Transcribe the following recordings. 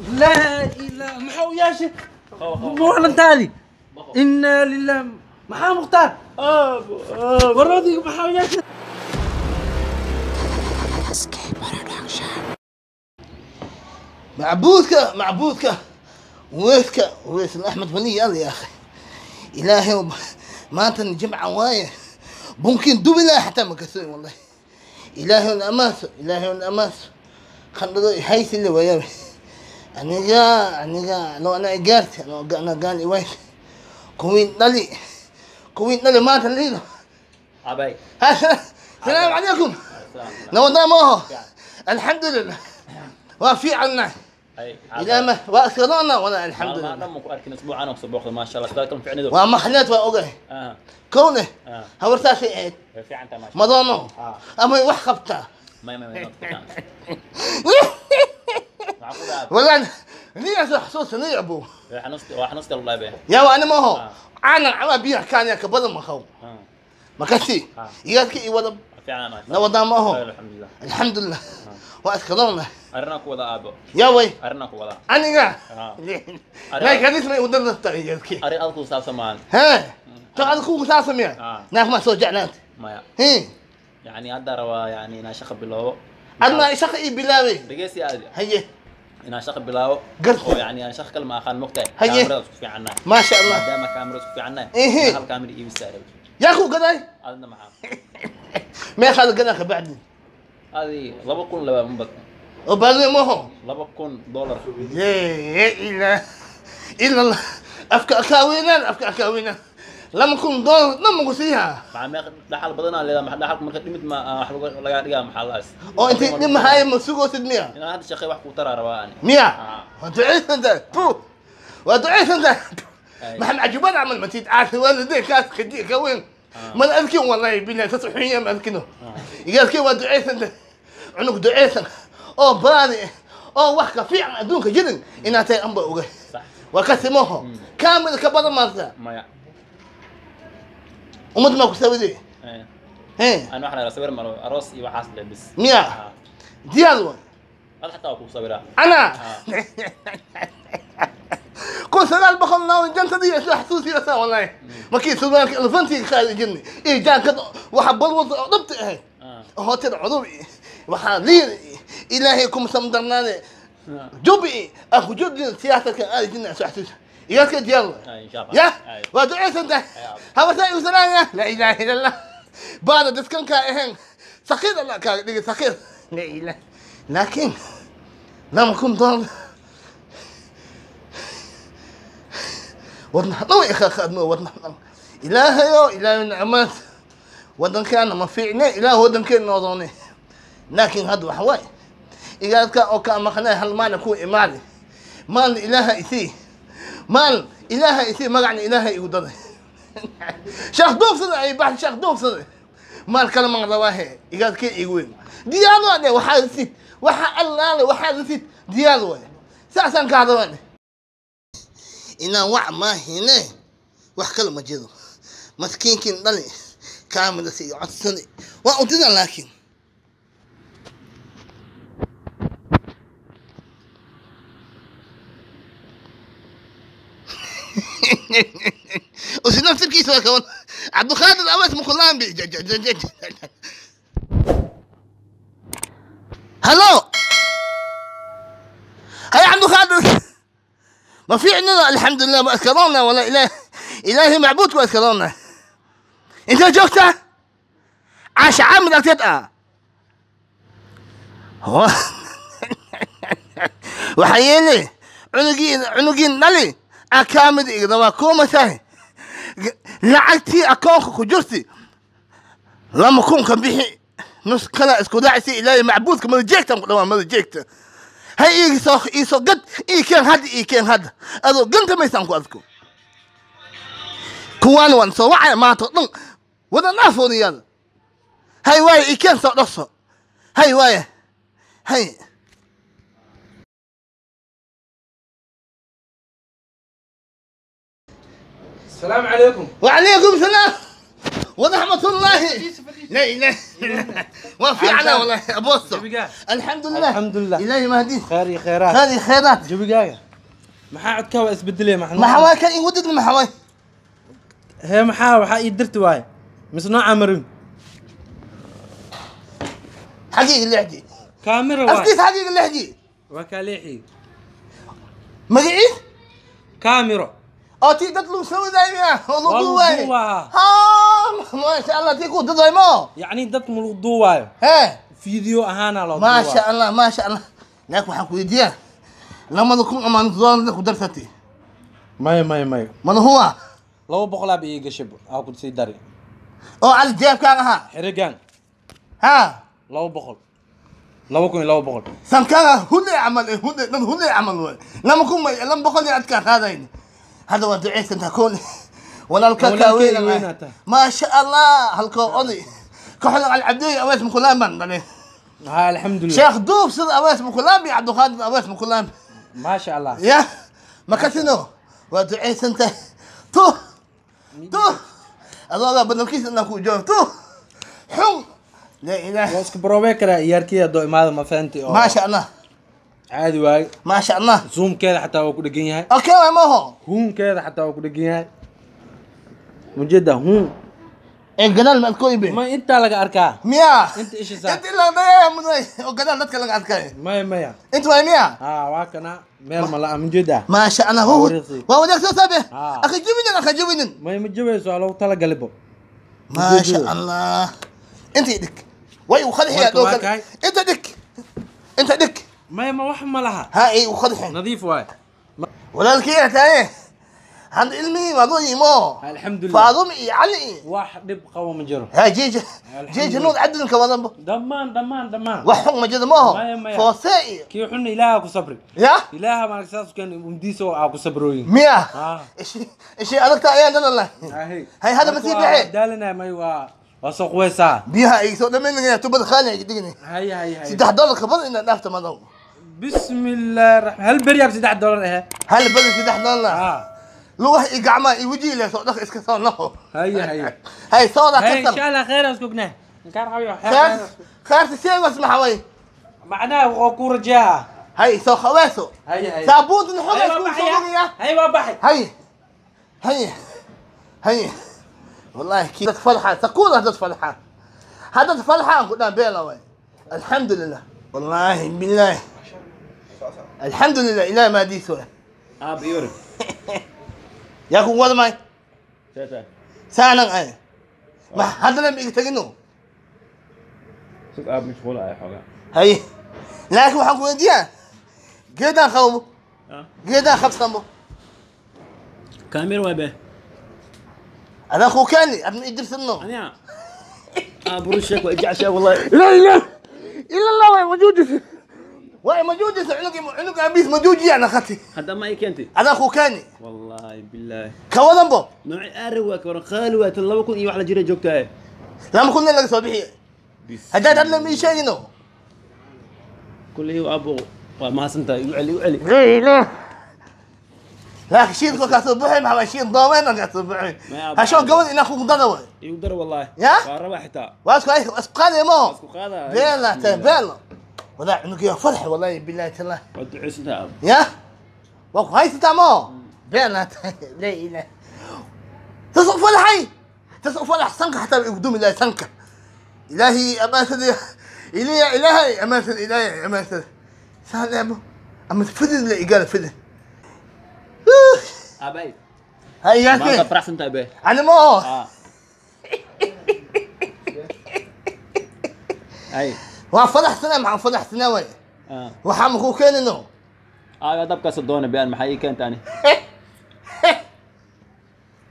لا إله maxaa u yeeshay muclantaadi inna lilah maxaa Mukhtaar waradiga maxaa u yeeshay. معبودك معبودك ويسك ويس احمد ولي يلا يا اخي الهي ما انت الجمعه وايه ممكن دوبي حتى ما كسوي والله الهي الاماس الهي الاماس خلوا حيث اللي ويا انا جا انا جا لو انا اجرت انا قال وين كوين نلي كوين نلي ما تلينا ابي. السلام عليكم. نوضنا ما هو الحمد لله وفي عنا إلى ما وأسرنا ولا الحمد لله. ما أركن أسبوع أنا وصبوخ ما شاء الله تبارك في عنده. وما خليت وأوجه. كونه هورتا في في عن تماشى. مضانو. أما وحقبته. ما ما ما. والله ليه حصوص ليه أبو. وحنصت الله به. يا وأنا ما هو. أنا عم بيع كان يا كبر ما خو. ما كسي. ياك يوضب. لو ما هو. الحمد لله. الحمد لله. وأذكرنا. أرناك ولا أبو. يا وي. أرناك ولا. أنا لا كان اسمي ودنا الطريق. أري ألكو ساسمان. ها. تألكو ساسمان. نعم ما سوجعنات. ما. هي. يعني هذا روا يعني أنا شخ بلاو. أنا شخ إيه بلاوي. رجيسي هذا. هي. أنا شخ بلاو. قلت. يعني أنا شخ كلمة خان مقطع. هي. كاميرا في عنا. ما شاء الله. دام كاميرا في عنا. إيه. هالكاميرا إيه بسعر. يا أخو قداي. هذا معاه. ما خلق قناك بعدين. هذه 2 لبا من بطن. وبعدين ما هو؟ 2 دولار. لا إله إلا الله. أفكا أكاوينا أفكا أكاوينا. لما كون دولار لما قصيها. مع ما دحال بدنا لا دحال مركز لمت ما حلو لا دقا محلاس. أو أنت لما هاي مسوق وتدمية. أنا هذا الشيء واحد كوتر رواني. 100. ودعيت أنت تو. ودعيت أنت. ما عجبان عمل ما تيت والديك كاس خديك وين. ما أذكر والله بالله تصحية ما أذكره. يذكر ودعيت أنت. عنك دعيت أو بالي أو وحكة في دونك جدا إن أتى أمبا وجه. وكسموه كامل كبر مرة. ما ومد ما كسوي دي. إيه. أنا واحد أصور مرة أروس يوحس لبس. 100. ديالو. أنا حتى أكو صورة. أنا. كل سنة بخل ناوي جنت دي أشوف حسوسي بس والله. ما كي سوالك الفنتي خالي جني. إيه جان كده وحب الوضع ضبط إيه. هوتر عضوي. وحالي إلهي كم سمدرناني جوبي أخو جد سياسة كان آل جنة سحسوس ياك ديال يا ودعيت أنت هذا سائل سلام لا إله إلا الله بعد دسكن كائن سخير الله كا سخير لا إله لكن لما كنت ضال ونحن إخا ونحن إلهي إلهي نعمات ودن كان ما فينا إله ودن كان نوضوني لكن هذا حواي إذا كان أو كان مخنا هل ما نكون إيماني مال إله إثي مال إله إثي ما يعني إله يودني شيخ دوف سنة أي بعد شيخ دوف سنة مال كلام رواه إذا كان يقول ديالو أنا وحال وحال الله وحال ديالو ساسا كهذا إن وع ما هنا وحكل مجده مسكين كن ضلي كامل سي عصني وأودنا لكن وسنفس الكيس كمان عبد الخالد الأوس مخلان بي. هلو هاي عبد الخالد ما في عندنا الحمد لله ما أذكرونا ولا إله إلهي معبود وأذكرونا. أنت جوكتا عاش عام بدك هو وحيلي عنقين عنقين نلي أكامل إقدام كوما ساهي لعلتي أكونك كجرتي لما كون كان بيحي نص كلا اسكوداعسي إلهي معبود كما رجعت ما رجعت هاي إيسو قد إي كان هاد إي كان هاد أدو قنت ما يسانكو أذكو كوان وان سوعي ما تطلق وذا نافوني يلا هاي واي إي كان سو نصو هاي واي هاي. السلام عليكم. وعليكم السلام. ورحمة الله. لا إله وفعلا والله أبوسو. الحمد لله الحمد لله. إلهي مهدي خير خيرات خير خيرات. جبقايا maxaa codka waa isbedelay maxaa maxaa kan in wadad maxaa way hee maxaa waxa ii dirti waay mis nooca marin حقيقي اللي يحكي كاميرا واي أفكيس حقيقي اللي يحكي وكاليحي مقعيد كاميرا أتي تطلب سوي دايما والله ها ما شاء الله تيكو تضايمو يعني دad mulduwaayo ها فيديو ahaana loo ما شاء الله ما شاء الله لك waxaan ku weydiiyaa lamada kun amaan doon ku darsatay maya maya maya man huwa 200 baa iiga shib aa ku sii dari oo al jeebkaaga ahaa xirigan ha 200 2200 sankaaga hune camal hune dad hune camal way lama kun may lama boqol iyo adkaa qaadayn هذا ودعيت انت كون ولا الكاكاوي ما شاء الله هالكو اودي كحل على العبدي اويس مكلام ها الحمد لله شيخ دوب صد اويس مكلام عبد القادر اويس مكلام ما شاء الله يا ما كتنو ودعيت انت تو تو الله بدنا كيس انك جو تو حم لا اله واسك بروبيكرا ياركي دو ما ما فهمتي ما شاء الله عادي واي ما شاء الله زوم كذا حتى هو كدغن yahay اوكي ما هو هون كذا حتى هو كدغن yahay مجدا هون ee gadaal ma adkooyin be ma inta laga arkaa miya inta isha saa inta la daya muday oo gadaal dadka laga arkay maya maya inta waa miya ha waa kana meel ma la mujeda ma sha Allah هو waa wadaag soo saabe akha jibinin akha jibinin maya ma jabayso loogu tala galibo ma sha Allah inta idik way u khadxiya doo kale inta dik inta dik maya ma wax ma laha ها اي وخدحين nadiif waay walaalkii tahay عند علمي ما ظني مو الحمد لله فاضم علي wax dhib qabo ma jiro ها جيج جيج نور عدل كمان dhammaan dhammaan dhammaan وحق ما جد ما هو فوسائي kii xun ilaaha ku sabri يا ilaaha ma saas kan umdiiso aa ku sabrooyin ميا ها ايش ايش adagta ayaan dhan الله هاي هذا ما sii bixi daalina may waa waa soo quweysaa biyaha ay soo dhameynaya tubada khaali ay dhigni hay hay hay $3 ka badan inaad dhaafto madow بسم الله الرحمن هل بريا ب $3 eh hal badan $3 ها lugaha iyo gacmaha iyo wajiga leh soo dhaq iska soo noqo هيا هيا hay soo dhaq هاي ان kasar شاء الله خير اسكوكنا نكار حبيبي khaar khaarta sheegas maxaa way معناه وكو رجاها hay soo khawaaso هيا هيا saabuunta xoga هيا isku soo بحي dhigaya هيا بحي هي هي هي والله كي فرحة تقول هذا فرحة هذا فرحة قدام بيلا وين الحمد لله والله بالله الحمد لله إله ما دي سوى aab iyo يا كون ولا ماي tata سانا أي ما هذا لم يتجنو sug aab mashquul ay xogaa هي لكن waxaan ku weydiiyaa geedaan qabo geedaan qabsamo kaamir waay be adaa kuu keeni adma idirsano aniga aab rushek waa ijeceshahay wallahi لا إله إلا الله way majuujis way majuujis cunug cunug aabiis majuujiya naqati hadda ma ii keentay adaa kuu keeni wallahi billahi ka wadanbo nooci aari waa ka waran qaali waa tan 2000 iyo wax la jira joogtaa lama kun laga soo bixiye haddaad adla ma ii sheegino kulley aabo waa mahadsantahay igu celi igu celi لا إله laakiin shiidka kaa soo buxay maxaa shiid doomeen kaa soo buxay hashoon gabadh inaa ku dada way igu dar wallahi Ya? waa rabaa xitaa waa isku isku qaadaya maho isku qaadaa beela tahay beela walaa cunugiya farx wallahi billahi tallahi waa duceysantahay aabo يا وهاي تتعمو بينا لا إله تسقف ولا حي تسقف ولا سنك حتى يقدم إلى سنك إلهي أماثل إلهي إلهي أماثل إلهي أماثل سهل يا أبو أما فدن لا إقالة فدن aabay هاي يا maanta أخي faraxsantahay be أنا ما هو ah ay وفضح سنة مع فضح سنة وين ah وحام كوكين إنه aaga dabkaas doona baan maxay ii keentay ani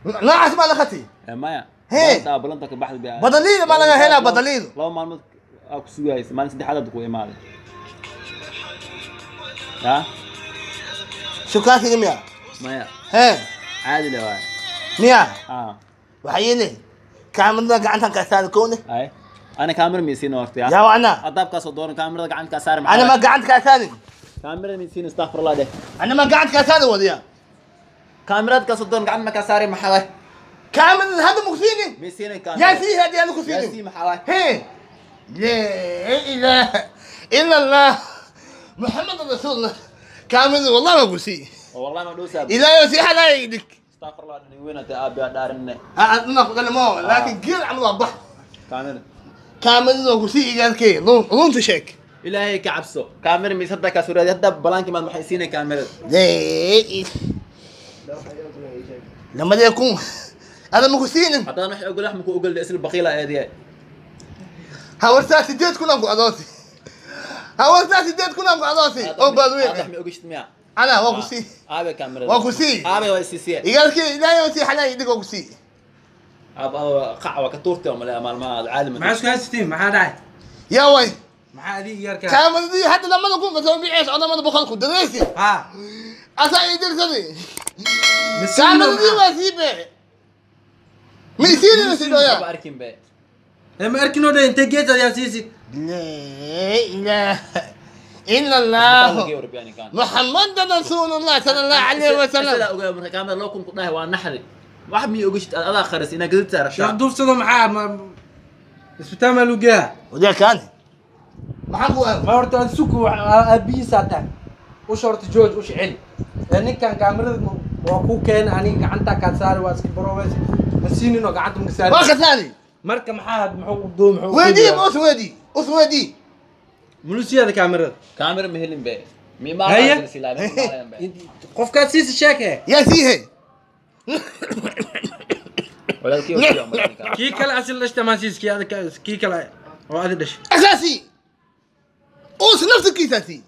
ناعس ما لختي maya Hee. balanta balanta ka baxda baa Badaliil ma laga helaa, badaliil. laba maalmood aa ku sugaysa maalin saddexaad aad ku imaaday ya شو كاتي ميا maya هي caadi le waay ميا ah وحيلي كامل gacantan ka saar koone ay ana kaamira miysiin horta ya يا وانا dabkaas doona kaamirada gacanta ka saar انا ما قعدت كاساني kaamirada miysiin astaghfirullah deh انا ما قعدت كاساني وديا kaamirada kaas doona gacanta ma ka saari maxaa waay كامل هذا مكسيني ميسيني كامل يا سي هذه انا كسيني يا سي محلاك هي لا اله الا الله محمد رسول الله كامل والله ما قسي والله ما دوسا الى يسي حلا يدك استغفر الله اني وين انت ابي دارنا انا قال ما لكن قيل عم وضح كامل كامل وقسي قال كي لون تشيك الهي كعبسو كامل مي صدق سوريا هدا بلانكي ما محيسيني كامل لا لما يكون هذا مكسين حتى انا اقول لحمك اقول اسم البخيله هذه هاورتا سديت كنا قعداتي هاورتا سديت كنا قعداتي او بدوي لحمي اقشت ميا انا وقسي ابي كامل وقسي ابي وسي سي قال كي لا يوسي حلا يدك وقسي ابا قعوه كتورتي ولا مال العالم مع اسكو هاستين مع داعي يا وي مع هذه يا ركاب كامل دي حتى لما نكون قسوي بيعيش انا ما بخلكم دريسي ها اسا يدير سدي كامل دي واسيبه ميسيني نسيبه يا اركن بي لما اركنو ده انت جيت يا سيسي لا اله الا الله محمد رسول الله صلى الله عليه وسلم لا اقول كامل لو كنت قداه waa naxdi wax mi ogishid adaa kharis ina gadid saarasha shaq duufsado maxaa isbitaal ma lugaa wada kan maxaa ku ma horta suku abiisa ta u short jooj u shicil ninkan kaamirada waa ku keen aniga gacanta ka saar waa iska baroweys masiinino gacanta ma saar waa ka saari marka maxaa muxuu u doo muxuu weydii us weydii us weydii mulusiyada kaamirada kaamira ma helin be mi ma qofka siis sheeke yaa siihe walaalkii oo kii kale asil dhashta ma siis kii adag kii kale oo adag dhash asaasi us nafsikiisa asaasi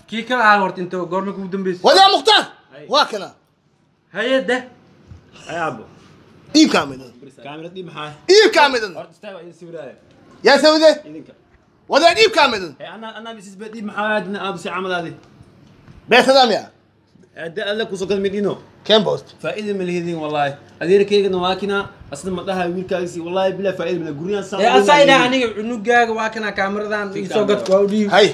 kii kale aan horta inta goorma kugu dambeysay wada mukhtaar waa kana hay'adda ay abo iib kaamil kaamil dii maxaa iib kaamil horta istaaga in sawiraaya yaa sawide idinka wada iib kaamil انا انا بس بدي maxaa adna aab si camalaadi beesadaam ya ada alla ku soo galmidino كم بوست faa'iido ma lihidin wallahi adeerkaygana waa kina asna ma dhahay wiilkaagisi wallahi bila faa'iido ma guriyaan saa ee asayda aniga cunugaaga waa kana kaamiradan isoo gad waa u dhiib hay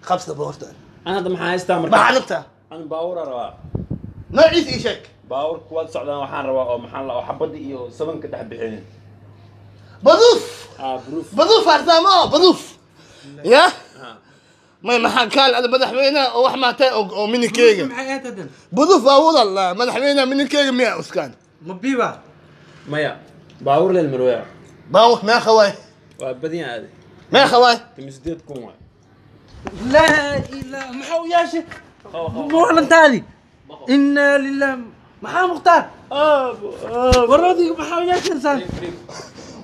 qabsa boosta ana hadda maxaa haystaa marka maxaa nabta ana baawur rabaa noociis ii sheeg baawur kuwaad socdaan waxaan rabaa oo maxaan la oo xabadda iyo sabanka dhex bixinin baduuf bruuf baduuf arsaamo baduuf ya ما maxaa kaal ada madaxweynaha oo wax maatay oo minikeyga maxay ahayd hadan baduuf baawur allah madaxweynaha minikeyga miyaa uskaan ma biiba maya baawur leel marweya baawur meeqa waay waa badan aade meeqa waay 8,000 waay laa ilaa maxaa u yeeshay muwalantaadi inna lilah maxaa mukhtaar waradiga maxaa u yeeshay insaan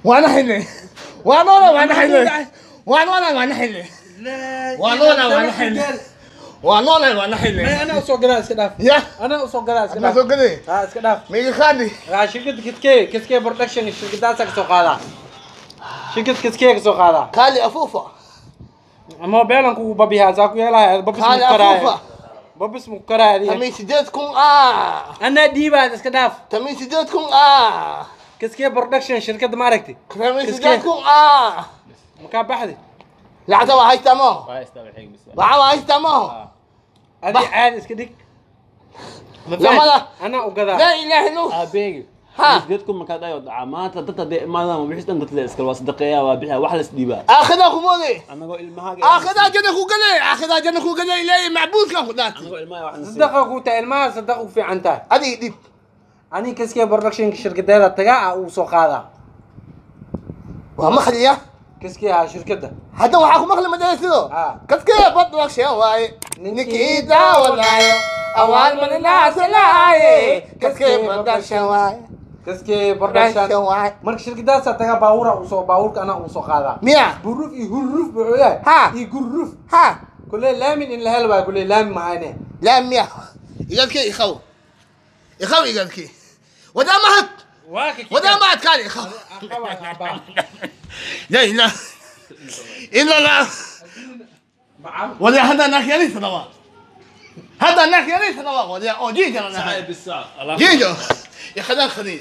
waana xilli waana waana xilli waana waana xilli waana waana xilli waana waana xilli انا usoo gadaa iska dhaaf ya انا usoo gadaa iska ma dhaaf soo gaday ha iska dhaaf miga qaadi raa shirkadda kiskee kiskee production shirkadaasa ka soo qaadaa shirkad kiskee ka soo qaadaa kaali afuufa ama beelan kugu babihaa saa ku yeelahay babis kaali mu karaaya afuufa babis mu karaaya adiga 8,000 ah anaa dhiibaad iska dhaaf 8,000 ah kiskee production shirkadda ma aragti 8,000 ah makaa baxdi lacagta waa haystaa maaho waa haystaa waxay bis lacag waa haystaa maaho adi caadi iska dhig lamada anaa u gadaa laa ilaaha illa aabeegi Ha. 8,000 markaa dhayo dhaca maanta dadka dee imaadaan wixii dhan dadka iskala waa sadaqeeyaa waa bixiyaa wax la isdhiibaa aakhira ku moodi anagoo ilmahaaga aakhira janna ku galay aakhira janna ku galay ilaahay macbuudkan ku dhaartay anagoo ilmaha wax nasiib sadaqa ku tahay ilmaha sadaqa u fiican tahay adiga dhib aniga kiskee production shirkadeeda tagaa aa ugu soo qaadaa waa maqliya kiskee ha shirkadda hadda waxaa ku maqli madalasido Ha. kaskee bad waqshan waaye ninkii daawanaayo awaal maninaasalaaye kaskee production waaye kiskee production production waaye marka shirkadaasaa tagaa baawura usoo baawurka anaa ugu soo qaadaa miya buruf iyo hurruf wuxuu yahay Ha. iyo gurruf ha kuley laamin in la helo waa kuley laami mahayne laa miya igadkee ikhaw ikhaw igadkee wadaa mahad waa ka wadaa mahad kaali ikhaw لا اله الا الله ولا هذا ناك يا ليس نوا هذا ناك يا ليس نوا ولا او جيجا انا بالساعة جيجا يا خدان خديه